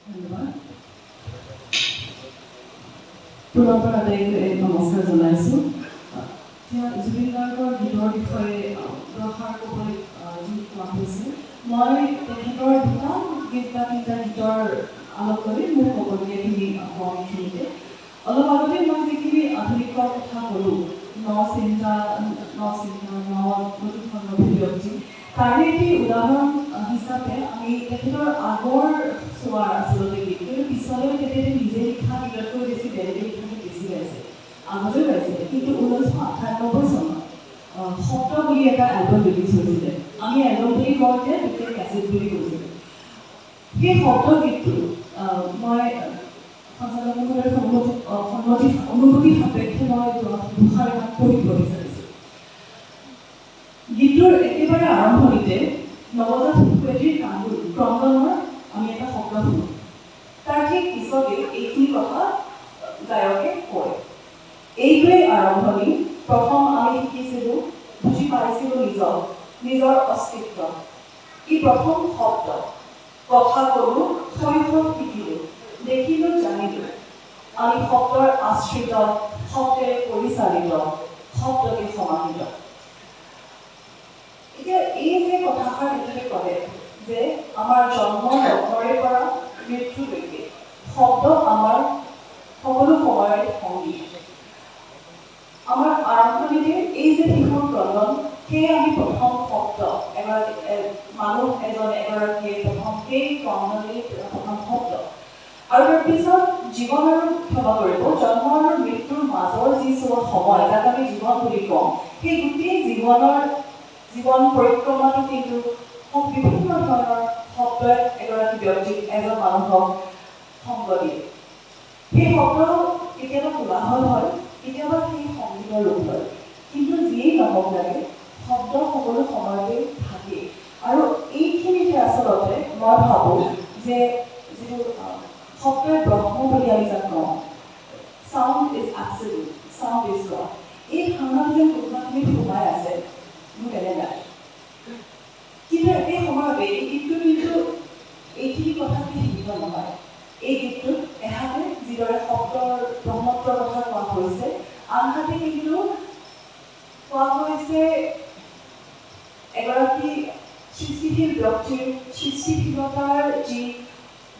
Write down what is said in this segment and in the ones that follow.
ধন্যবাদ। পুনৰবাৰ আটাইকে নমস্কাৰ জনাইছোঁ। এতিয়া জুবিন গাৰ্গৰ গীতৰ বিষয়ে দুআষাৰ ক'বলৈ যি কোৱা হৈছে, মই তেখেতৰ দুটা গীত বা তিনিটা গীতৰ আলপ লৈ মোৰ ক'বলগীয়াখিনি কম এইখিনিতে। অলপ আগতে মই যিখিনি আধুনিকৰ কথা ক'লোঁ, ন চিন্তা, নতুন ধৰণৰ অভিব্যক্তি, তাৰে এটি উদাহৰণ হিচাপে আমি তেখেতৰ আগৰ চোৱাৰ আচলতে গীত, কিন্তু পিছলৈ তেখেতে নিজে লিখা গীততকৈ বেছি বেলেগে লিখা গীত বেছি গাইছে, আগতেও গাইছিলে। কিন্তু 1998 চনত শব্দ বুলি এটা এলবাম ৰিলিজ হৈছিলে। আমি এলবাম বুলি কওঁ এতিয়া, তেতিয়া কেছেট বুলি কৈছিলে। সেই শব্দ গীতটো মই সঞ্চালক মহোদয়ৰ সন্মতি অনুমতি সাপেক্ষে মই দুষাৰমান পঢ়িব বিচাৰিছোঁ। গীতটোৰ একেবাৰে আৰম্ভণিতে নৱজাত শিশু এটিৰ কান্দোন, ক্ৰন্দনৰ আমি এটা শব্দ শুনো। তাৰ ঠিক পিছতে এইখিনি কথা গায়কে কয়, "এইটোৱেই আৰম্ভণি। প্ৰথম আমি শিকিছিলোঁ, বুজি পাইছিলোঁ নিজক, নিজৰ অস্তিত্ব। ই প্ৰথম শব্দ। কথা ক'লো, শৈশৱ শিকিলোঁ, দেখিলোঁ, জানিলোঁ। আমি শব্দৰ আশ্ৰিত, শব্দেৰে পৰিচালিত, শব্দতে সমাহিত।" এতিয়া এই যে কথাষাৰ তেখেতে ক'লে যে আমাৰ জন্ম লগ্নৰে পৰা মৃত্যুলৈকে শব্দ আমাৰ সকলো সময়ৰে সংগী। আমাৰ আৰম্ভণিতে এই যে শিশুৰ ক্ৰন্দন, সেয়ে আমি প্ৰথম শব্দ। এগৰাকী মানুহ এজন, এগৰাকীয়ে প্ৰথম সেই ক্ৰন্দনেই প্ৰথম শব্দ। আৰু তাৰপিছত জীৱন আৰু, ক্ষমা কৰিব, জন্ম আৰু মৃত্যুৰ মাজৰ যি চোৱা সময়, যাক আমি জীৱন বুলি কওঁ, সেই গোটেই জীৱন পৰিক্ৰমাটো কিন্তু বিভিন্ন ধৰণৰ শব্দই এগৰাকী ব্যক্তিক, এজন মানুহক সংগ দিয়ে। সেই শব্দ কেতিয়াবা কোলাহল হয়, কেতিয়াবা সেই সংগীতৰ ৰূপ লয়, কিন্তু যিয়েই নহওক লাগে, শব্দ সকলো সময়তে থাকে। আৰু এইখিনিতে আচলতে মই ভাবোঁ যে যিটো শব্দই ব্ৰহ্ম বুলি আমি যাক কওঁ, sound is absolute, sound is God, এই ধাৰণাটো যেন কোনোবাখিনিত সোমাই আছে, মোৰ তেনে লাগে। কিন্তু একে সময়তে এই গীতটো কিন্তু এইখিনি কথাতে সীমিত নহয়। এই গীতটোত এহাতে যিদৰে শব্দৰ ব্ৰহ্মত্বৰ কথা কোৱা হৈছে, আনহাতে কিন্তু কোৱা হৈছে এগৰাকী সৃষ্টিশীল ব্যক্তিৰ সৃষ্টিশীলতাৰ যি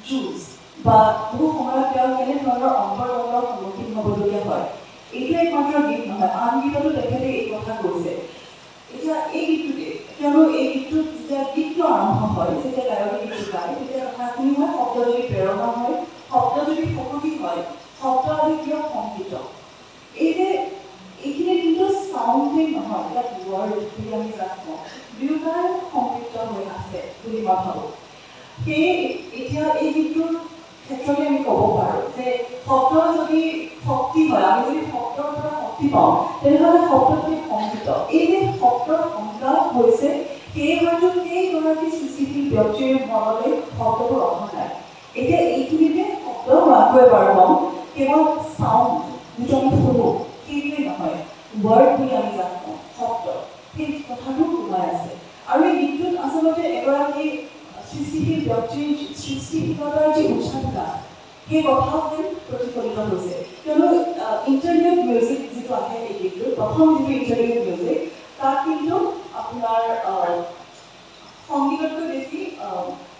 যুঁজ বা বহু সময়ত তেওঁ কেনেধৰণৰ অন্তৰ্দ্বন্দ্বৰ সন্মুখীন হ'বলগীয়া হয়। এইটো একমাত্ৰ গীত নহয়, আন গীততো তেখেতে এই কথা কৈছে। এতিয়া এই গীতটোতে, কিয়নো এই গীতটোত যেতিয়া গীতটো আৰম্ভ হয়, যেতিয়া গায়কে গীতটো গায়, তেতিয়া কথাখিনি হয়, শব্দ যদি প্ৰেৰণা হয়, শব্দ যদি শকতি হয়, শব্দ আজি কিয় শংকিত? এই যে এইখিনি কিন্তু চাউণ্ডেই নহয়, ইয়াত ৱৰ্ড বুলি আমি যাক কওঁ, দুয়োটাই সংপৃক্ত হৈ আছে বুলি মই ভাবোঁ। সেয়ে এতিয়া এই গীতটোৰ ক্ষেত্ৰতে আমি ক'ব পাৰোঁ যে শব্দ যদি শক্তি হয়, আমি যদি শব্দৰ পৰা শক্তি পাওঁ, তেনেহ'লে শব্দটোৱে শংকিত। এই যে শব্দৰ শংকা হৈছে, সেয়ে হয়তো সেইগৰাকী সৃষ্টিশীল ব্যক্তিৰ মনলৈ শব্দবোৰ অহা নাই। এতিয়া এইখিনিতে শব্দ, মই আকৌ এবাৰ কম, কেৱল চাউণ্ড যিটো আমি শুনো সেইটোৱেই নহয়, ৱৰ্ড বুলি আমি যাক কওঁ, শব্দ, সেই কথাটো সোমাই আছে। আৰু এই গীতটোত আচলতে এগৰাকী সৃষ্টিশীল ব্যক্তিৰ সৃষ্টিশীলতাৰ যি উচ্চাভিলাষ, সেই কথাও যেন প্ৰতিফলিত হৈছে। কিয়নো ইণ্টাৰলিউড মিউজিক যিটো আহে এই গীতটোত, প্ৰথম যিটো ইণ্টাৰলিউড মিউজিক, তাত কিন্তু আপোনাৰ সংগীততকৈ বেছি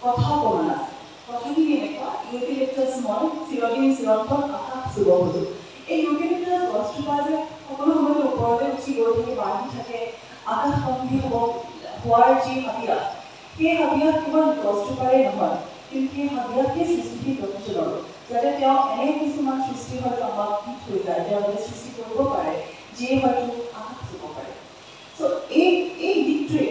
কথা অকণমান আছে। কথাখিনি এনেকুৱা, "ইউকেলিপ্টাছ মই চিৰদিন চিৰন্তন আকাশ চুব খোজোঁ।" এই ইউকেলিপ্টাছ গছজোপা যে সকলো সময়তে ওপৰলৈ উঠি গৈ থাকে, বাঢ়ি থাকে, আকাশলম্বী হোৱাৰ যি হাবিয়াস, সেই হাবিয়াস কেৱল গছজোপাৰে নহয়, কিন্তু সেই হাবিয়াস সেই সৃষ্টিশীল ব্যক্তিজনৰো, যাতে তেওঁ এনে কিছুমান সৃষ্টি হয়তো আমাক দি থৈ যায়, তেওঁ যাতে সৃষ্টি কৰিব পাৰে যিয়ে হয়তো আকাশ চুব পাৰে। চ' এই গীতটোৱে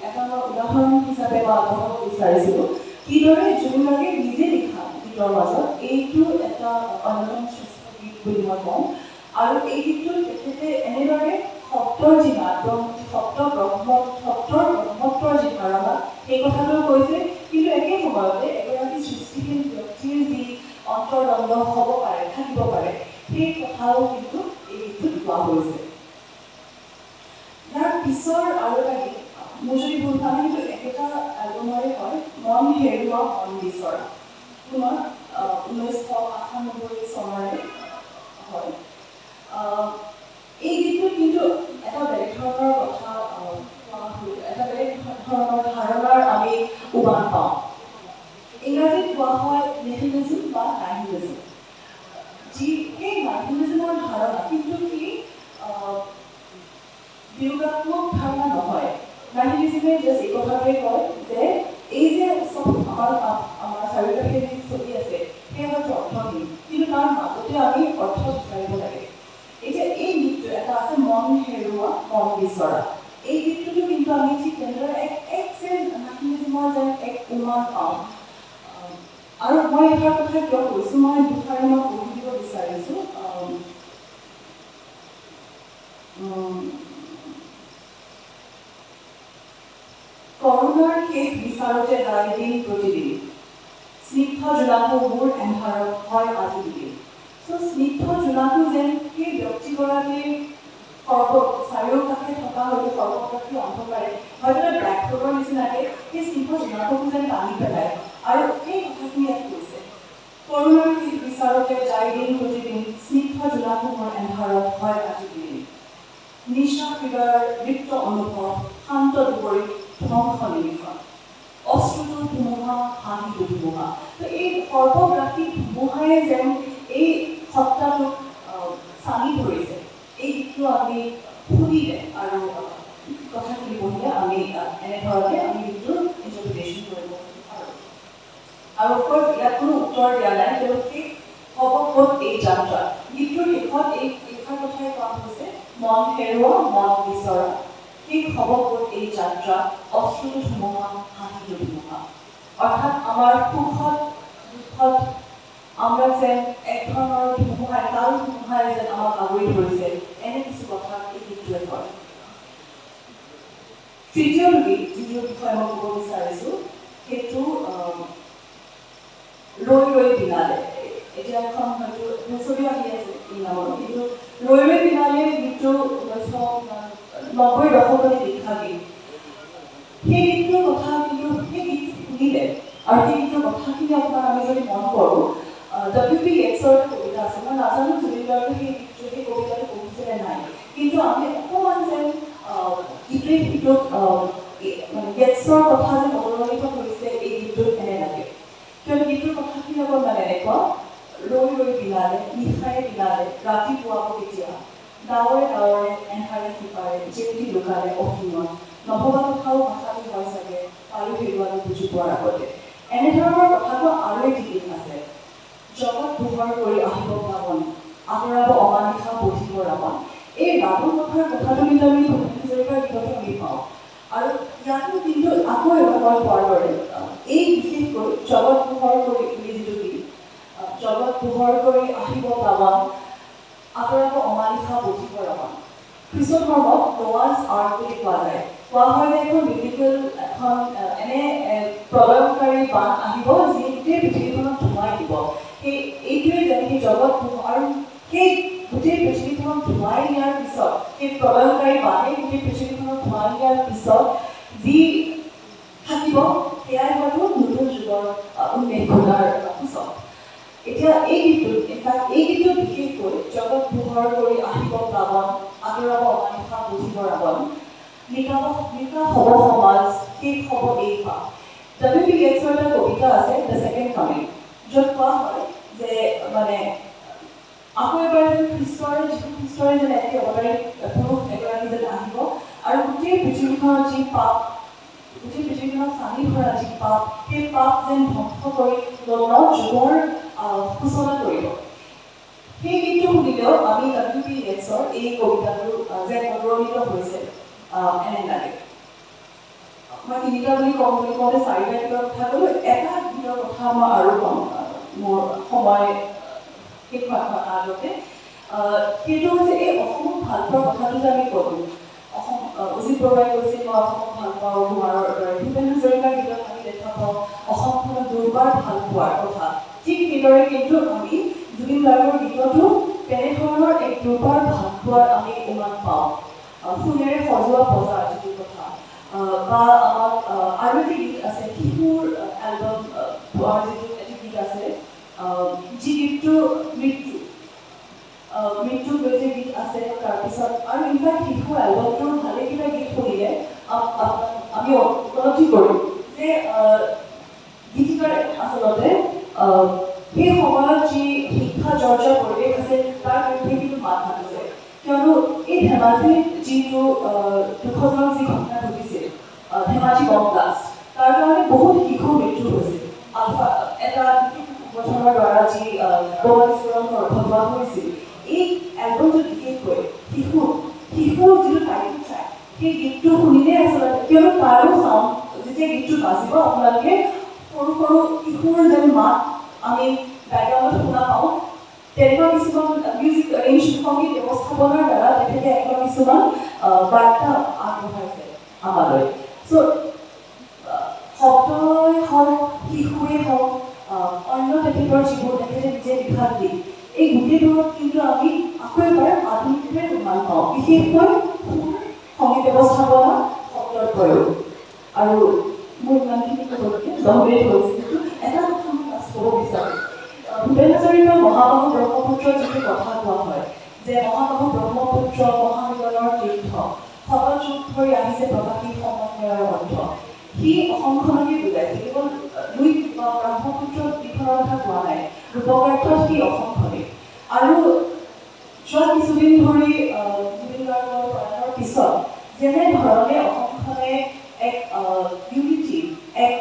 এটা মই উদাহৰণ হিচাপে মই আগবঢ়াব বিচাৰিছিলোঁ, কিদৰে জুবিন গাৰ্গে নিজে লিখা গীতৰ মাজত এইটো এটা অন্যতম শ্ৰেষ্ঠ গীত বুলি মই কওঁ। আৰু এই গীতটোত তেখেতে এনেদৰে শব্দৰ যি নাদ, শব্দ ব্ৰহ্ম, শব্দৰ ব্ৰহ্মত্বৰ যি ধাৰণা, সেই কথাটো কৈছে, কিন্তু একে সময়তে এগৰাকী সৃষ্টিশীল ব্যক্তিৰ যি অন্তৰ্দ্বন্দ্ব হ'ব পাৰে, থাকিব পাৰে, সেই কথাও কিন্তু এই গীতটোত কোৱা হৈছে। ইয়াৰ পিছৰ আৰু এটা গীত, মোৰ যদি ভুল হোৱা নাই, সেইটো একেটা এলবামৰে হয়, মন হেৰুওৱা মন বিচৰা। পুনৰ 1998 চনৰে হয়। এই গীতটোত কিন্তু এটা বেলেগ ধৰণৰ কথা কোৱা, এটা বেলেগ ধৰণৰ ধাৰণাৰ আমি উমান পাওঁ। ইংৰাজীত কোৱা হয় নিহিলিজম বা নাইহিলিজম, যি সেই নাইহিলিজমৰ ধাৰণা কিন্তু সি বিয়োগাত্মক ধাৰণা নহয়। নাইহিলিজমে জাষ্ট এই কথাটোৱে কয় যে এই যে চব আমাৰ চাৰিওকাষে যি চলি আছে সেয়া হয়তো অৰ্থহীন, কিন্তু তাৰ মাজতে আমি অৰ্থ বিচাৰিব লাগে। এতিয়া এই গীতটো এটা আছে মন হেৰুওৱা মন বিচৰা, এই গীতটোতো কিন্তু আমি ঠিক তেনেদৰে এক যেন নাইহিলিজমৰ যেন এক উমান পাওঁ। আৰু মই এষাৰ কথা কিয় কৈছোঁ, মই দুষাৰে মই পঢ়ি দিব বিচাৰিছোঁ। কৰোণাৰ শেষ বিচাৰতে যায় দিন প্ৰতিদিন, স্নিগ্ধ জোনাকো মোৰ এন্ধাৰত হয় আজি দুদিন। চ' স্নিগ্ধ জোনাকো যেন সেই ব্যক্তিগৰাকীৰ চাৰিওকাষে থকা হয়তো সৰ্বগ্ৰাসী অন্ধকাৰে হয়তো এটা ব্লেক হোলৰ নিচিনাকে সেই স্নিগ্ধ জোনাককো যেন টানি পেলায়। আৰু সেই কথাখিনি ইয়াত কৈছে, কৰোণাৰ শেষ বিচাৰতে যায় দিন প্ৰতিদিন, স্নিগ্ধ জোনাকো মোৰ এন্ধাৰত হয় আজি দুদিন। নিশা হৃদয়ৰ ৰিক্ত অনুভৱ, শান্ত দুবৰিত ধ্বংস নিমিষত, অশ্ৰুটো ধুমুহা, হাঁহিটো ধুমুহা। তো এই সৰ্বগ্ৰাসী ধুমুহাই যেন এই সত্তাটোক চানি ধৰিছে। এই গীতটো আমি শুনিলে আৰু কথাখিনি পঢ়িলে আমি এনেধৰণে আমি গীতটোৰ ইণ্টাৰপ্ৰিটেশ্যন কৰিব পাৰোঁ। আৰু অফক'ৰ্চ ইয়াত কোনো উত্তৰ দিয়া নাই, কিয়নো শেষ হ'ব ক'ত এই যাত্ৰা। গীতটোৰ শেষত এইষাৰ কথাই কোৱা হৈছে, মন হেৰুওৱা মন বিচৰা, শেষ হ'ব ক'ত এই যাত্ৰা, অশ্ৰুটো ধুমুহা, হাঁহিটো ধুমুহা। অৰ্থাৎ আমাৰ সুখত দুখত আমৰা যেন এক ধৰণৰ ধুমুহাই, কাল ধুমুহাই যেন আমাক আগুৰি ধৰিছে, এনে কিছু কথা এই গীতটোৱে কয়। তৃতীয়টো গীত যিটোৰ বিষয়ে মই ক'ব বিচাৰিছোঁ সেইটো ৰৈ ৰৈ বিনালে। এতিয়া এখন হয়তো ছবিও আহি আছে এই নামৰ, কিন্তু ৰৈ ৰৈ বিনালে গীতটো 1990 দশকতে লিখা গীত। সেই গীতটোৰ কথা কিন্তু সেই গীতটো শুনিলে আৰু সেই গীতটোৰ কথাখিনি অকণমান আমি যদি মন কৰোঁ, ডব্লিউ বি য়েটছৰ এটা কবিতা আছে, মই নাজানো জুবিন গাৰ্গে সেই গীতটো সেই কবিতাটো পঢ়িছিলে নাই, কিন্তু আমি অকণমান যেন ইটোৱে সিটোক মানে য়েটছৰ কথা যেন অনুৰণিত কৰিছে এই গীতটোত এনে লাগে। কিয়নো গীতটোৰ কথাখিনি অকণমান এনেকুৱা, ৰৈ ৰৈ বিনালে, নিশাই বিনালে, ৰাতিপুৱাব কেতিয়া, ডাৱৰে ডাৱৰে এন্ধাৰে সিপাৰে, জেউতি লুকালে অসীমত, নভবা কথাও ভাষাটো হয় চাগে, পায়ো হেৰুৱালো বুজি পোৱাৰ আগতে। এনেধৰণৰ কথাটো আৰু এটি গীত আছে, জগত পোহৰ কৰি আহিব প্লাৱন, আঁতৰাব অমানিশা বধিব ৰাৱণ। এই ৰাৱণ কথাৰ কথাটো কিন্তু আমি ভূপেন হাজৰিকাৰ গীততো আমি পাওঁ। আৰু ইয়াতো কিন্তু আকৌ এবাৰ মই কোৱাৰ দৰে এই বিশেষকৈ জগত পোহৰ কৰি বুলি যিটো গীত, জগত পোহৰ কৰি আহিব প্লাৱন, আঁতৰাব অমানিশা বধিব ৰাৱণ। খ্ৰীষ্ট ধৰ্মক নোৱাজ আৰ্ক বুলি কোৱা যায়। কোৱা হয় যে এখন বিব্লিকেল এখন এনে প্ৰলয়ংকাৰী বান আহিব যি গোটেই পৃথিৱীখনক ধুৱাই দিব। সেই এইটোৱে যেন সেই জগত আৰু সেই গোটেই পৃথিৱীখনক ধুৱাই নিয়াৰ পিছত, সেই প্ৰলয়ংকাৰী বানে গোটেই পৃথিৱীখনক ধুৱাই নিয়াৰ পিছত যি থাকিব সেয়াই হয়তো নতুন যুগৰ উন্মেষ ঘটাৰ সূচক। এতিয়া এই গীতটোত ইনফেক্ট এই গীতটোত বিশেষকৈ জগত পোহৰ কৰি আহিব প্লাৱন, আঁতৰাব অমানিশা বধিব ৰাৱণ, নিকা হ'ব সমাজ, শেষ হ'ব এই পাপ। ডব্লিউ বি য়েটছৰ এটা কবিতা আছে the second coming, য'ত কোৱা হয় যে মানে আকৌ এবাৰ যেন খ্ৰীষ্টৰে, যীশু খ্ৰীষ্টৰে যেন এটি অৱতাৰী পুৰুষ এগৰাকী যেন আহিব আৰু গোটেই পৃথিৱীখনৰ যি পাপ, গোটেই পৃথিৱীখনক চানি ধৰা যি পাপ, সেই পাপ যেন ধ্বংস কৰি ন যুগৰ সূচনা কৰিব। সেই গীতটো শুনিলেও আমি ডব্লিউ বি য়েটছৰ এই কবিতাটো যেন অনুৰণিত হৈছে এনে লাগে। মই তিনিটা বুলি কম বুলি কওঁতে চাৰিটা গীতৰ কথা ক'লোঁ, এটা গীতৰ কথা মই আৰু ক'ম মোৰ সময় শেষ হোৱাৰ আগতে। সেইটো হৈছে এই অসমক ভাল পোৱাৰ কথাটো যে আমি ক'লোঁ, অসম অজিত বৰুৱাই কৈছিল মই অসমক ভাল পাওঁ কুমাৰৰ দৰে, ভূপেন হাজৰিকাৰ গীতত আমি দেখা পাওঁ অসমখনক দুৰ্বাৰ ভাল পোৱাৰ কথা। ঠিক সেইদৰে কিন্তু আমি জুবিন গাৰ্গৰ গীততো তেনেধৰণৰ এক দুৰ্বাৰ ভাল পোৱাৰ আমি উমান পাওঁ। সোণেৰে সজোৱা পজা যিটো কথা, বা আমাক আৰু এটি গীত আছে শিশুৰ এলবাম পোৱাৰ যিটো এটি গীত আছে, যি গীতটো মৃত্যু, মৃত্যুক লৈ যে গীত আছে, তাৰপিছত আৰু ইনফেক্ট শিশু এলবামটোৰ ভালেকেইটা গীত শুনিলে আমি উপলব্ধি কৰিম যে গীতিকাৰে আচলতে সেই সময়ত যি শিক্ষা জৰ্জৰ পৰিৱেশ আছিল তাৰ বিৰুদ্ধে কিন্তু মাত মাতিছে। কিয়নো এই ধেমাজিত যিটো দুখজনক যি ঘটনা ঘটিছিল, ধেমাজি বম ব্লাষ্ট, তাৰ কাৰণে বহুত শিশুৰ মৃত্যু হৈছিল। আলফা এটা সংগঠনৰ দ্বাৰা যি বোমা বিস্ফোৰণ ঘটোৱা হৈছিল, এই এলবামটোত বিশেষকৈ শিশুৰ যিটো টাইটেল ট্ৰেক, সেই গীতটো শুনিলেই আচলতে, কিয়নো তাৰো চাউণ্ড যেতিয়া গীতটো বাজিব আপোনালোকে সৰু সৰু শিশুৰ যেন মাত আমি বেকগ্ৰাউণ্ডত শুনা পাওঁ, তেনেকুৱা কিছুমান মিউজিক এৰেঞ্জ, সংগীত ব্যৱস্থাপনাৰ দ্বাৰা তেখেতে এনেকুৱা কিছুমান বাৰ্তা আগবঢ়াইছে আমালৈ। চ' শব্দই হওক, শিশুৱেই হওক, অন্য তেখেতৰ যিবোৰ তেখেতে নিজে লিখা গীত, এই গোটেইবোৰত কিন্তু আমি আকৌ এবাৰ আধুনিকতাৰে উমান পাওঁ, বিশেষকৈ সুৰ, সংগীত ব্যৱস্থাপনা, শব্দৰ প্ৰয়োগ। আৰু মোৰ ইমানখিনি ক'বলগীয়া, 10 মিনিট হৈছে, কিন্তু এটা কথা মই লাষ্ট ক'ব বিচাৰোঁ। ভূপেন হাজৰিকাৰ মহাবাহু ব্ৰহ্মপুত্ৰৰ যিটো কথা কোৱা হয় যে মহাবাহু ব্ৰহ্মপুত্ৰ মহামিলনৰ তীৰ্থ, শত যুগ ধৰি আহিছে প্ৰকাশী সমন্বয়ৰ অৰ্থ, সি অসমখনকে বুজাইছে। কেৱল লুইত বা ব্ৰহ্মপুত্ৰ নদীখনৰ কথা কোৱা নাই, ৰূপকাৰ্থত সি অসমখনেই। আৰু যোৱা কিছুদিন ধৰি জুবিন গাৰ্গৰ প্ৰয়াণৰ পিছত যেনেধৰণে অসমখনে এক ইউনিটি, এক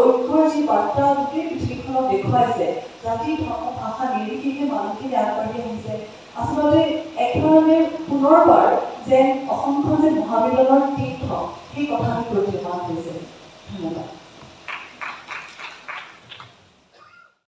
ঐক্যৰ যি বাৰ্তা গোটেই পৃথিৱীখনক দেখুৱাইছে, জাতি ধৰ্ম ভাষা নিৰ্বিশেষে মানুহখিনি আগবাঢ়ি আহিছে, আচলতে এক ধৰণে পুনৰবাৰ যেন অসমখন যে মহামিলনৰ তীৰ্থ, সেই কথাটো প্ৰতীয়মান হৈছে। ধন্যবাদ।